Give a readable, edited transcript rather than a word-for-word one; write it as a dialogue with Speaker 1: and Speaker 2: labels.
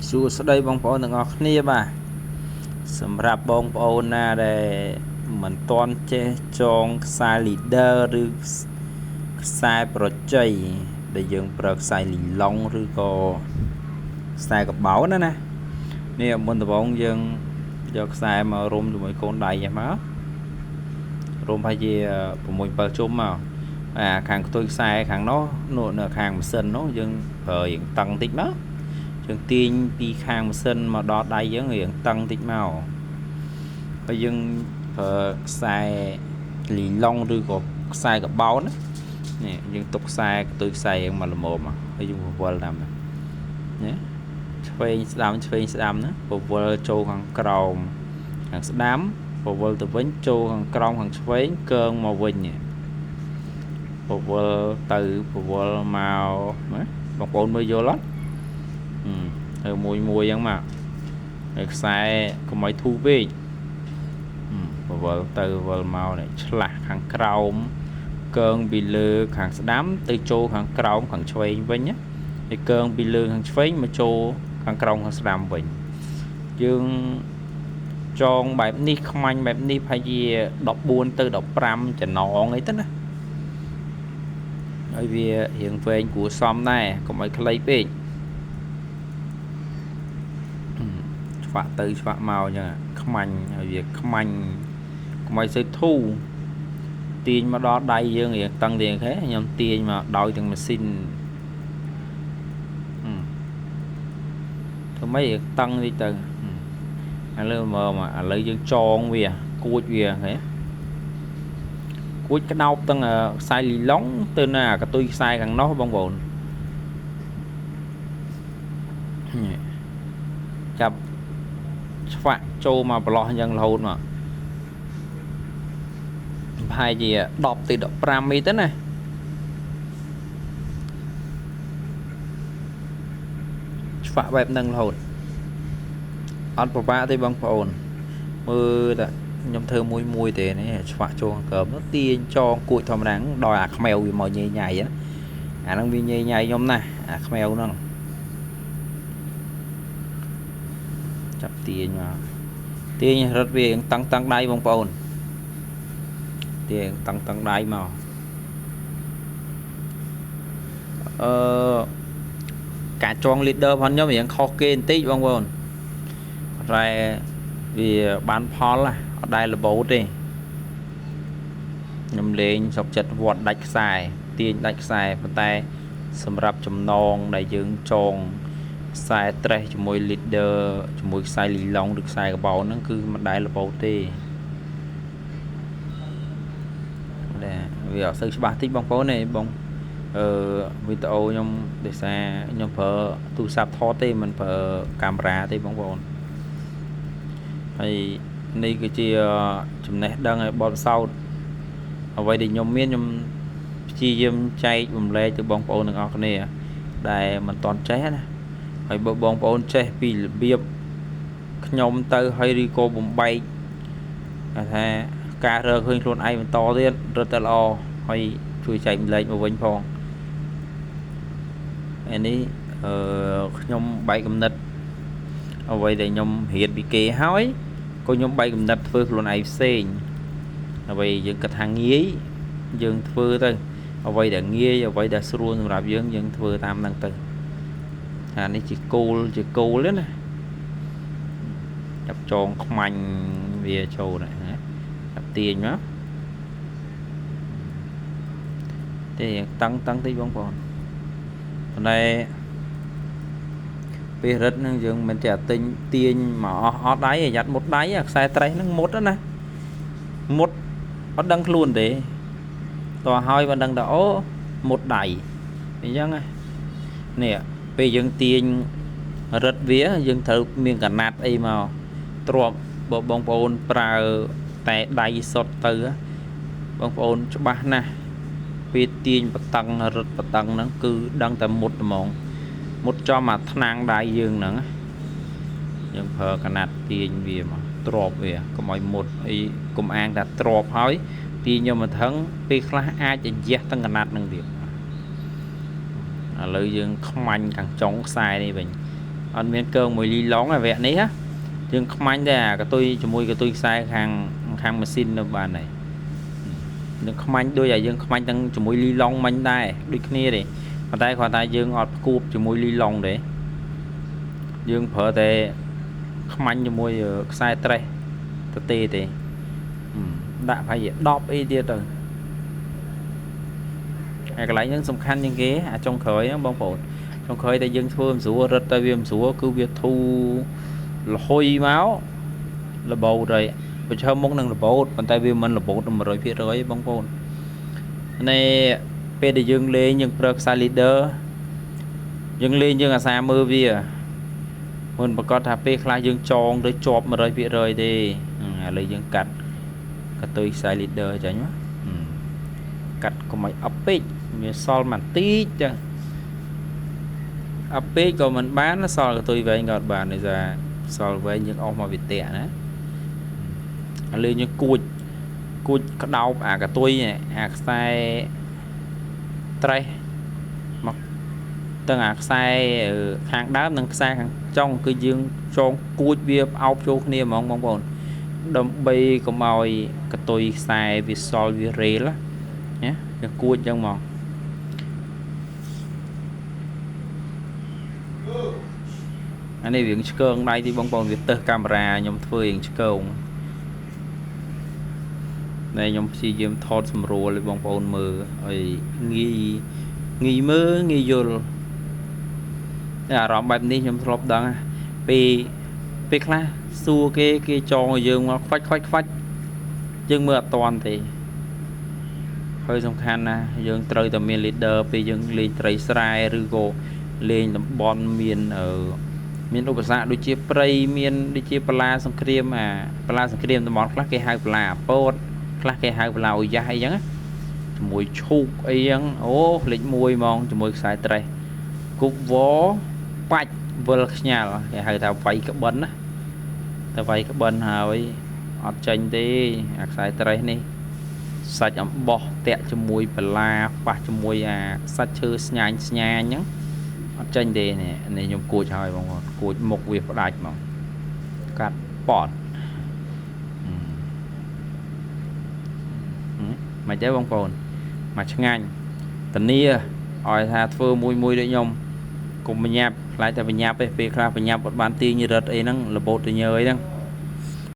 Speaker 1: សួស្តីបងប្អូនទាំងអស់គ្នាបាទសម្រាប់បងប្អូនណាដែលមិនទាន់ចេះចងខ្សែ leader ឬខ្សែប្រជ័យដែលយើងប្រើខ្សែលីឡុងឬក៏ខ្សែកបោណាណានេះមុនដំបូងយើងយកខ្សែមករុំជាមួយកូនដៃហ្នឹងមករុំប្រហែលជា6 7ជុំមកអាខាងខ្ទុយខ្សែខាងនោះនោះនៅខាងម៉ាស៊ីននោះយើងប្រើរៀងតឹងតិចមកយើងទាញពីខាងម៉ាស៊ីនមកដល់ដៃយើងរៀងតឹងតិចមកហើយយើងប្រើខ្សែលីឡុងឬក៏ខ្សែកបោននេះយើងទុកខ្សែខ្ទុយខ្សែយើងមកល្មមហើយយើងពវល់តាមណាឆ្វេងស្ដាំឆ្វេងស្ដាំណាពវល់ចូលខាងក្រោមខាងស្ដាំពវល់ទៅវិញចូលខាងក្រោមខាងឆ្វេងកើងមកវិញពវល់ទៅពវល់មកណាបងប្អូនមើលយល់អត់ធ្វើមួយមួយអញ្ចឹងមកហើយខ្សែកុំឲ្យធូរពេកពវល់ទៅវល់មកនេះឆ្លាស់ខាងក្រោមកើងពីលើខាងស្ដាំទៅចូលខាងក្រោមខាងឆ្វេងវិញណាហើយកើងពីលើខាងឆ្វេងមកចូលខាងក្រោមខាងស្ដាំវិញយើងចងបែបនេះខ្មាញ់បែបនេះប្រហែលជា14ទៅ15ចំណងអីទៅណាហើយវារៀងវែងគួរសមដែរកុំឲ្យខ្លីពេកឆ្វាក់ទៅឆ្វាក់មកអញ្ចឹងខ្មាញ់ហើយវាខ្មាញ់កុំឲ្យសូវធូរទាញមកដល់ដៃយើងរៀងតឹងទៀតគេខ្ញុំទាញមកដោយទាំងម៉ាស៊ីនធ្វើម៉េចរៀងតឹងតិចទៅឥឡូវមើលមកឥឡូវយើងចងវាគួចវាហ៎គួចក្តោបទាំងខ្សែលីឡុងទៅណាកតុយខ្សែខាងនោះបងប្អូនចាប់ឆ្វាក់ចូលមកប្រឡោះអញ្ចឹងរហូតមកប្រហែលជា10ទៅ15មីទៅណាឆ្វាក់បែបហ្នឹងរហូតអត់ពិបាកទេបងប្អូនមើលតែខ្ញុំធ្វើមួយមួយទេនេះឆ្វាក់ចូលខាងក្រោមនោះទាញចងគួចធម្មតាដល់អាខ្មៅវាមកញ៉ៃញ៉ៃអាហ្នឹងវាញ៉ៃញ៉ៃខ្ញុំណាស់អាខ្មៅហ្នឹងចាប់ទាញមកទាញរត់វាតឹងតឹងដៃបងប្អូនទាញតឹងតឹងដៃមកអឺការចង leader ផងខ្ញុំរៀងខុសគេបន្តិចបងប្អូនតែវាបានផលអត់ដែលរបូតទេខ្ញុំលេងសុកចិត្តវត្តដាច់ខ្សែទាញដាច់ខ្សែប៉ុន្តែសម្រាប់ចំណងដែលយើងចងខ្សែត្រេះជាមួយ leader ជាមួយខ្សែលីឡុងឬខ្សែកបោហ្នឹងគឺមិនដែលរបូតទេដែលវាអត់សូវច្បាស់តិចបងប្អូនទេបងអឺវីដេអូខ្ញុំដោយសារខ្ញុំប្រើទូរស័ព្ទថតទេមិនប្រើកាមេរ៉ាទេបងប្អូនហើយនេះគឺជាចំណេះដឹងឲ្យបទពិសោធន៍អ្វីដែលខ្ញុំមានខ្ញុំព្យាយាមចែករំលែកទៅបងប្អូនទាំងអស់គ្នាដែលមិនទាន់ចេះណាហើយបើបងប្អូនចេះពីរបៀបខ្ញុំទៅហើយឬក៏បំបែកថាការរើឃើញខ្លួនឯងបន្តទៀតរត់តែល្អហើយជួយចែកម្លែកមកវិញផងឯនេះអឺខ្ញុំបែកកំណត់អ្វីដែលខ្ញុំរៀនពីគេហើយក៏ខ្ញុំបែកកំណត់ធ្វើខ្លួនឯងផ្សេងអ្វីយើងគិតថាងាយយើងធ្វើទៅអ្វីដែលងាយអ្វីដែលស្រួលសម្រាប់យើងយើងធ្វើតាមហ្នឹងទៅថានេះជាគោលជាគោលទេណាចាប់ចងខ្មាញ់វាចូលណាចាប់ទាញមកទេតឹងតឹងតិចបងប្អូនប៉ុន្តែពេលរឹតហ្នឹងយើងមិនចេះទិញទាញមកអស់អត់ដៃយ៉ាត់មុតដៃខ្សែត្រេះហ្នឹងមុតណាមុតអត់ដឹងខ្លួនទេតោះហើយមិនដឹងថាអូមុតដៃអញ្ចឹងនេះពេលយើងទាញរឹតវាយើងត្រូវមានកណាត់អីមកទ្របបើបងប្អូនប្រើតែដៃសុតទៅបងប្អូនច្បាស់ណាស់ពេលទាញបតឹងរឹតបតឹងហ្នឹងគឺដឹងតែមុតហ្មងមុតចំអាថ្នាំងដៃយើងហ្នឹងយើងប្រើកណាត់ទាញវាមកទ្របវាកុំឲ្យមុតអីកុំអាងតែទ្របហើយទាញយកមកថឹងពេលខ្លះអាចจะយះទាំងកណាត់ហ្នឹងទៀតឥឡូវយើងខ្មាញ់ខាងចុងខ្សែនេះវិញ អត់មានកើងមួយលីឡុងឯវគ្គនេះណាយើងខ្មាញ់តែអាកតុយជាមួយកតុយខ្សែខាងខាងម៉ាស៊ីននៅបានហើយនឹងខ្មាញ់ដូចឲ្យយើងខ្មាញ់ទាំងជាមួយលីឡុងមិញដែរដូចគ្នាទេប៉ុន្តែគ្រាន់តែយើងអត់ផ្គួបជាមួយលីឡុងទេយើងប្រើតែខ្មាញ់ជាមួយខ្សែត្រេះទៅទេទេដាក់ប្រហែលជា10អីទៀតទៅហើយកន្លែងហ្នឹងសំខាន់ជាងគេអាចុងក្រោយហ្នឹងបងប្អូនចុងក្រោយតែយើងធ្វើមិនស្រួលរត់ទៅវាមិនស្រួលគឺវាធូរលហុយមករបូតហើយប្រឈមមុខនឹងរបូតប៉ុន្តែវាមិនរបូត 100% ទេបងប្អូននេះពេលដែលយើងលេងយើងប្រើខ្សែ leader យើងលេងយើងអាសាមើលវាមិនប្រកាសថាពេលខ្លះយើងចងទៅជាប់ 100% ទេឥឡូវយើងកាត់កតុយខ្សែ leader ចាញ់មកកាត់កុំឲ្យអប់ពេកវាសល់បន្តិចចឹងអប់ពេកក៏មិនបានសល់កតុយវែងក៏អត់បានទេថាសល់វែងយើងអស់មកវិតៈណាឥឡូវយើងគួចគួចក្តោបអាកតុយអាខ្សែត្រេះមកទាំងអាខ្សែខាងដើមនិងខ្សែខាងចុងគឺយើងចងគួចវាផ្អោបចូលគ្នាហ្មងបងប្អូនដើម្បីកុំឲ្យកតុយខ្សែវាសល់វារេលណាយើងគួចអញ្ចឹងហ្មងអានេះវាឆ្កើងដៃទីបងប្អូនវាទៅកាមេរ៉ាខ្ញុំធ្វើរៀងឆ្កើងតែខ្ញុំព្យាយាមថតសម្រួលឲ្យបងប្អូនមើលឲ្យងាយងាយមើលងាយយល់តែអារម្មណ៍បែបនេះខ្ញុំធ្លាប់ដឹងពេលពេលខ្លះសួរគេគេចងឲ្យយើងមកខ្វាច់ខ្វាច់ខ្វាច់យើងមើលអត់តាន់ទេហើយសំខាន់ណាយើងត្រូវតែមាន leader ពេលយើងលេងត្រីស្រែឬក៏លេងតំបន់មានមានឧបសគ្គដូចជាព្រៃមានដូចជាបន្លាសង្គ្រាមអាបន្លាសង្គ្រាមតំបន់ខ្លះគេហៅបន្លាអាពតខ្លះគេហៅបន្លាអូយ៉ាសអីចឹងជាមួយឈូកអីចឹងអូលេខ1ហ្មងជាមួយខ្សែត្រេះគប់វបាច់វិលខ្ញាល់គេហៅថាវាយក្បិនណាតែវាយក្បិនហើយអត់ចេញទេអាខ្សែត្រេះនេះសាច់អំបោះតាក់ជាមួយបន្លាប៉ះជាមួយអាសាច់ឈើស្ញាញស្ញាញហ្នឹងអត់ចេញទេនេះនេះខ្ញុំគួចហើយបងប្អូនគួចមុខវាផ្ដាច់ហ្មងកាត់ប៉តមិនទេបងប្អូនមកឆ្ងាញ់ធានាឲ្យថាធ្វើមួយមួយដូចខ្ញុំកុំបញ្ញាប់ខ្លាចតែបញ្ញាប់ទេពេលខ្លះបញ្ញាប់អត់បានទាញរឹតអីហ្នឹងរបូតទៅញើយហ្នឹង